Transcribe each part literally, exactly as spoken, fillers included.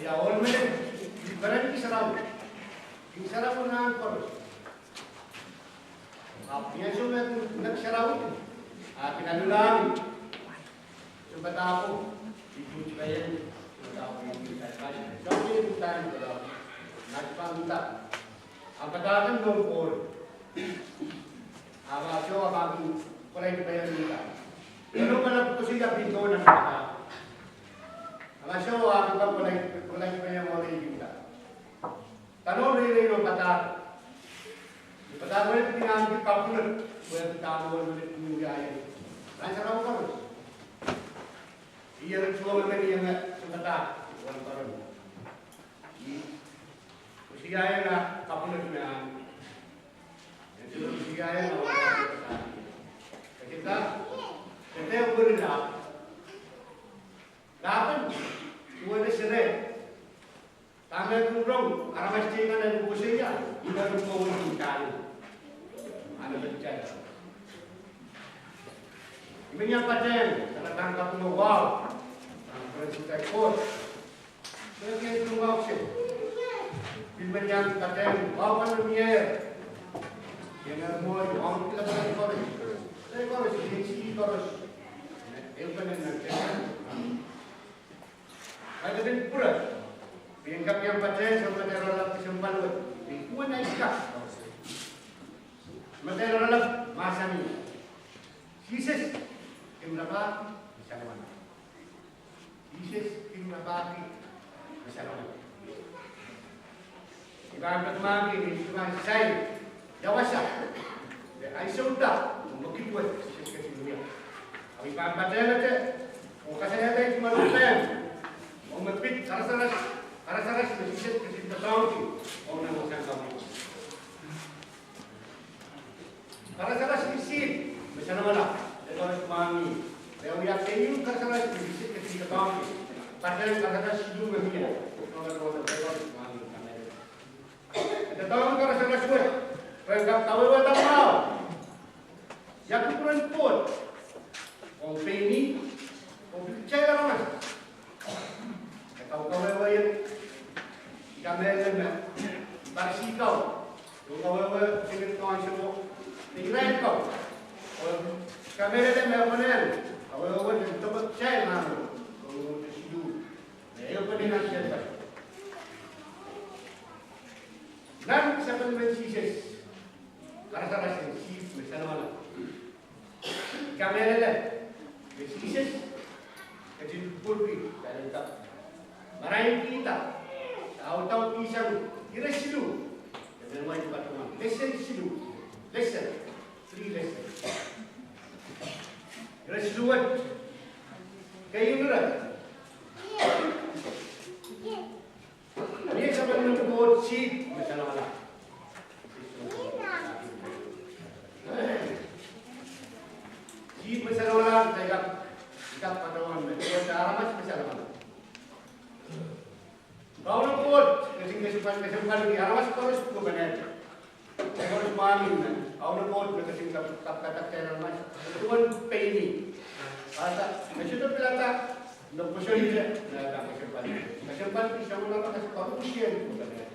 Ia, ohl menet, I peren King Sarawi. King Sarawi nan koaros. Ahpw ni ansou me nek sarawi, a kin aluhlahng sounpadahko, I pil kihong sounpadahko, I pil kihong sounpadahko, I pil kihong sounpadahko. Ahpw padahk en Koht. Ahpw ansou ahpw I pil kolai kihong sounpadahko. Eno kala koasoia pil dohng nan padahk. Ahpw ansou ahpw I kolai, kolai kihong sounpadahko. Tano reirei nan padahk. Padahk wet kin ahneki kapwunod, wet padahk wet me kin wiahiong. Nan sarawi koaros. Ih eri tuhwong me I iang sounpadahk, wan koaros. Ih, koasoia kapwunod me ahneki. Ih, koasoia kapwunod. Kete, kete wurila. Lapen, wene sere. Dahme I kin rong, aramas teikan en koasoia, I men rong kin dahme. Ahpw I men iang patehng, kalahngan kapwunod, wow. Ahpw I men iang patehng, wow. Ahpw I men iang patehng, wow. I men iang patehng, wow, kan mie. Iang mwo, wow, kila patehng koaros. Patehng koaros, I men sih koaros. Ehu pahn nan patehng. Ahi, I men pwurehng. Pwe I kak iang patehng, soh, me dehr lap kesempwal wet. Pwe I men iang kak. Me dehr lap mahsanih. Sises kin rapahki me sarawi. Sises kin rapahki me sarawi. I pahn peki mahk ni I pahn sair, ia wasa, de ansou da me kihwei Sises ketin wia. Ahpw I pahn patehlahte, oh kasalehda I pahn pehn, oh me pid karasaras, karasaras me Sises ketin doadoahngki, oh nan wasahn kaweid. Karasaras en sihpw me sanamala, de koaros mwahngih. De wia keieu karasaras me Sises ketin doadoahngki. Patehng karasaras siluh me mie. Koaros mwahngih, de koaros mwahngih. Doadoahngki karasaras wet, pwe en kak kawehwehda mwahu. Ia kupwuren Koht ong pein ih, oh pil kitail aramas. E kak kawehwe ie, I kamehlele me Parisi kau, oh kawehwe singed kaun soko, de irail kau. Oh I kamehlele me e konehng kawehwe en doadoahngki kitail nan, oh siluh. Me e konehng nan sehse. Nan sapwellimen Sises, karasaras en sihpw me sanamala. I kamehlele me Sises ketin kupwurki, pahn kak marainki, audaudkihsang ire siluh. Emen wai patohwan, lesen siluh. Lesen. Three lessons. Ire siluh wet. Keieu ire. Mie sapwellimen Koht sihpw me sanamala. Sihpw me sanamala, I kak, I kak patohwan me, Koht aramas me sanamala. Kauno Koht ketin kesempwal, kesempwalki aramas koaros duwepenehte. Koaros mwahngih me Kauno Koht me ketin kap, kap, kapakap aramas duwen pein ih. Ahpw me sohte pilada me pwoson ie, me e kesempwal, kesempwalki samwalahro koaros duwepenehte.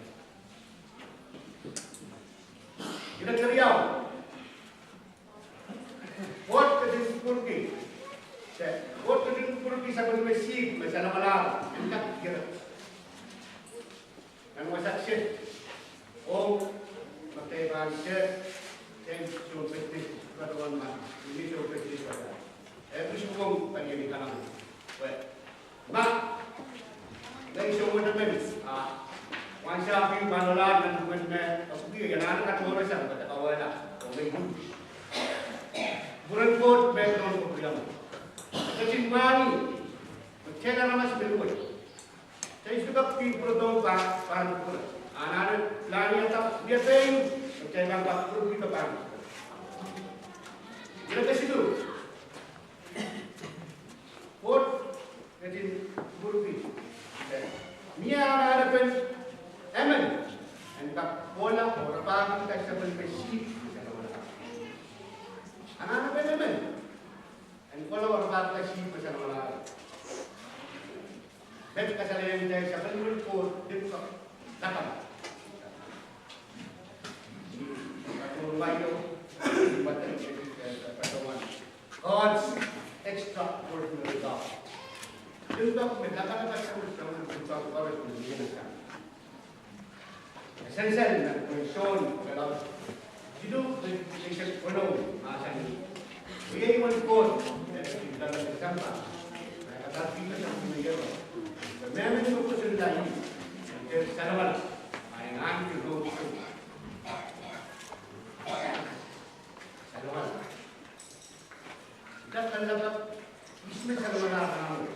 Ire keriau. Koht ketin kupwurki. Se, Koht ketin kupwurki sapwellime sihpw me sanamala, en kak kihre. Nan wasa kiset, oh, me kitail pahn se, se soun business, patohwan ma, ni soun business patohwan. E pil sohte pahn iang kalahngan. Well, ma, ngehi soh wet emen, ah, wasa pil pahn lalahr nan duwen me, ah, pwuki, ia nan katohre sang, pwe e kawehla, oh me I use. Kupwuren Koht me tohn kupwuriamwei. Ketin mwahngih, me kitail aramas me luwet. Kitail sohte kak pil pwurodohng pahn, pahn kupwure. Anahne pilahn iang kak, wia pein, me kitail pahn kak kupwurki pahn. Ire kesiluh, Koht ketin kupwurki, eh, mie anahnepen emen en kak kohla oh rapahkihda sapwellime sihpw me salongala. Anahnepen emen en kohla oh rapahkihda sihpw me salongala. Met kasalehiong kitail sapwellimen Koht limpoak, lapalap. God's extraordinary love. Limpoak me lapalap, sapwellime limpoak koaros me mie sang. Sansal nan pwehn Sohn, irelaud siluh, iretikitik eisek weneu, mahsanih: Iei uwen Koht, me pil lala me sampah, me kadarkihda sapwellime iehros, pwe mehmen me kosonneda ih en dehr salongala, a en ahneki rohng soh. Salongala. Dah kalelapak, ihs me salongala rahnwet?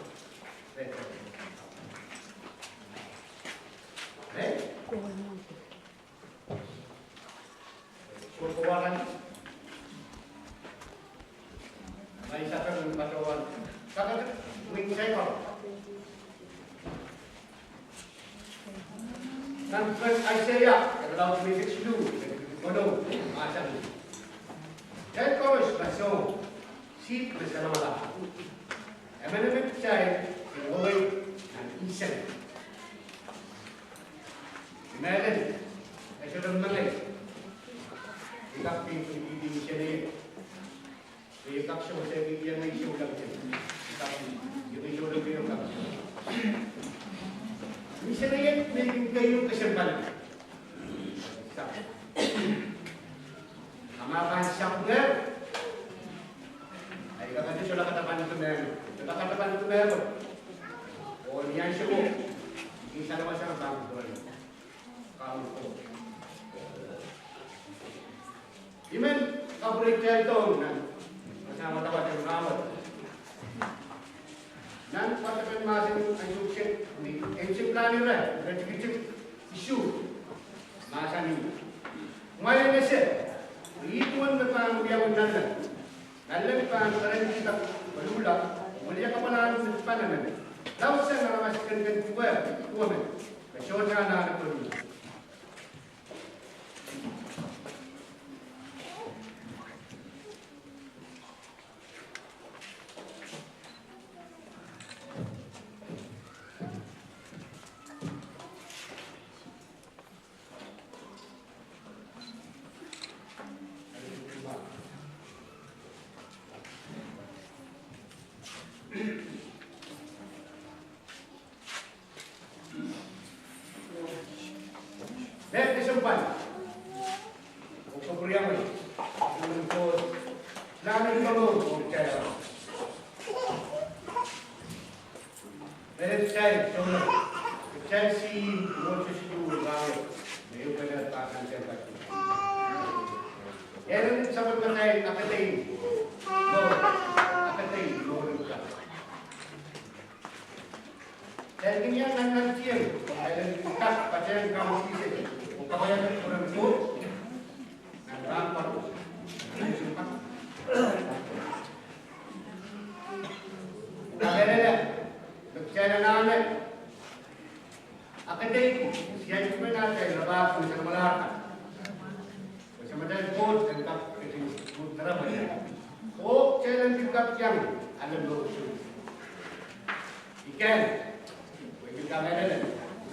Right? Sohte waran. Mai sapen patohwan. Sapen wing saikor. Nan pwuhken Aiseia, irelaud eisek siluh, iretikitik weneu, mahsanih: Kitail koaros ma soh, sihpw me salongala. Emenemen kitail kin weweid nan insenen. Mehlel, e sohte mengei. I kak pil pil pil insenei. Pil kak sewese pil iang ei sewese pil. I kak pil iang ei sewese pil kak. Insenei me kin keieu kesempwal. Sa. A ma pahn sapwung, ai kakete sohla katapan kumehla, sohla katapan kumehla. Oh ni ansou ko, ni salongala sang pahn kupwuren Kauno Koht. I men kapwurehiong kitail nan, sang wadawad en rahnwet. Nan patapan mahsen en ansou kiset, ni ansou pilahn ire, iretikitik isuh, mahsanih: Kumwail en ese, ih duwen me pahn wiawi nanleng, nanleng pahn perenkihda koluhla, weliakapwalahn me dipan emen, laudsang aramas kenken duwe, duwemen, me sohte anahne koluhla. Met kesempwal. Oh kapwuriamwei. Nahnken Koht, nahnken Koht, oh kitail. Met kitail, sohte, kitail sihn, mwohn sesiluh rahnwet, me iei pwehn pahn kak. Eren sapwellimatail akadei, mour, akadei, mour en kak. Kitail kin iang nannantihong, kitail en kak patehng Kaun Sises, oh kapaiada kupwuren Koht, nan rahn koaros, nan ansou koaros. Kamehlele, me kitail anahne, akadei, siain dipen atail rapahki me salongala kan. Pwe Samatail Koht en kak ketin kupwurki aramas. Oh kitail en pil kak iang ale mour. I kin, pwe I pil kamehlele, I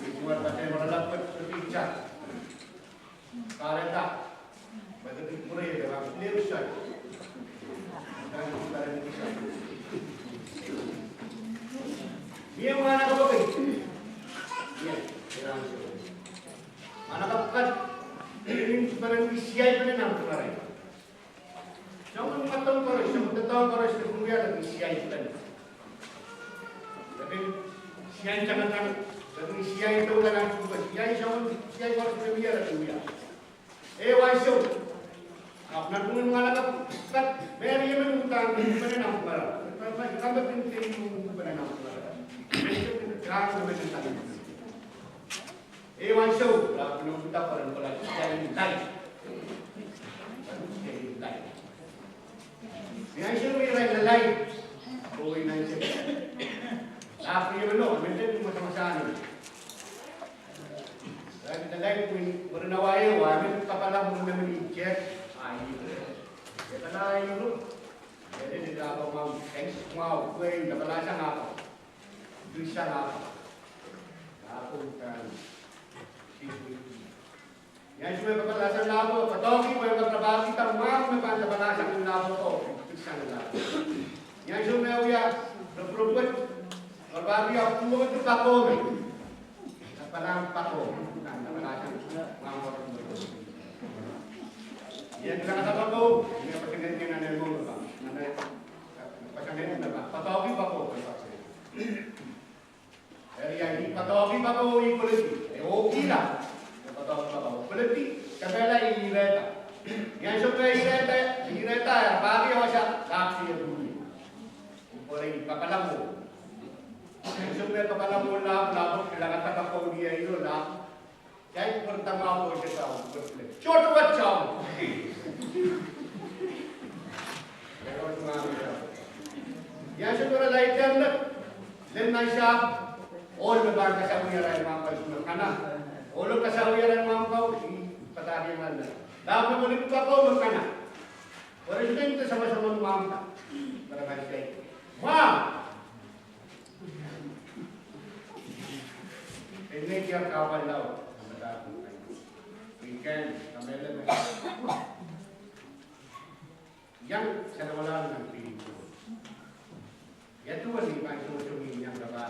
pil duwehte patehng oaralap wet sohte itar. Kahrehda, pwe I pil pwurehng pahn pil ehu side. Pahn pil pahn ehu side. Mie mwahnakapw kei. Mie, iran so. Mwahnakapw kat, I pil pahn siaipene nan pwungara. Soangen mwadang koaros, soangen doadoahk koaros me kin wia, re kin siaipene. Re kin siain tangatang, re kin siain doula nan pwuhko, siain soangen, siain koaros me wia, re kin wia. Ehu ansou, ahpw nan pwungen mwahnakapw kat, Meri emen uhdahn kin pene nan pwungara. Kak me kin teieu kin pene nan pwungara. Ehu ansou, ahpw nan pwungara, pwungara, pwungara, pwungara. Ni ansou me irail lalaid, oh, ni ansou me irail lalaid, irail lalaid pwehn mwurin awa ehu, ah, men papala mwurin emen iket, ah, ih. Epala ih. Eri ni kapwa mwahu, thanks mwahu, pwehn papala sang apw. Pil sang apw. Apw kan. Ni ansou me papala sang apw, patohki pwe papala sang mwahmw me pahn papala sang apw, oh, pil sang apw. Ni ansou me wia, ropwuropwet, papala pia pwurodo pako me. Papala pako, pahn papala sang mwahmw. Ni ansou me papala pako, ni ansou me papala pako, patohki pako, patohki pako. Eri ia, ni patohki pako, ih pweledi, eh, oh kihla, patohki pako, pweledi, kepehla ih irehda. Ni ansou me irehda, irehda, eh, pahn wia wasa, lap sie pwurodo. Pwehki papala mwo. Ni ansou me papala mwo lap, lap, kilangada pako ni iro lap. Ia, pwurda mwahu pwe se tau, pwurda. Sohte wet tau. Ia, sohte wet lalaid, len nan sahpw, ohl me pahn kasawih arail mwahmw kau me kana. Ohl kasawih arail mwahmw kau, ih padahkiong nan. Lap me pweledi pako me kana. Pwe re sohte samasaman mwahmw da. Pwe re pahn saik. Mwahmw! Eri ni kia kapwa lao, weekend, kamehlele. Iang salongala nan pihn. Ia duwen ni pahn sohte sohte iang kapwa.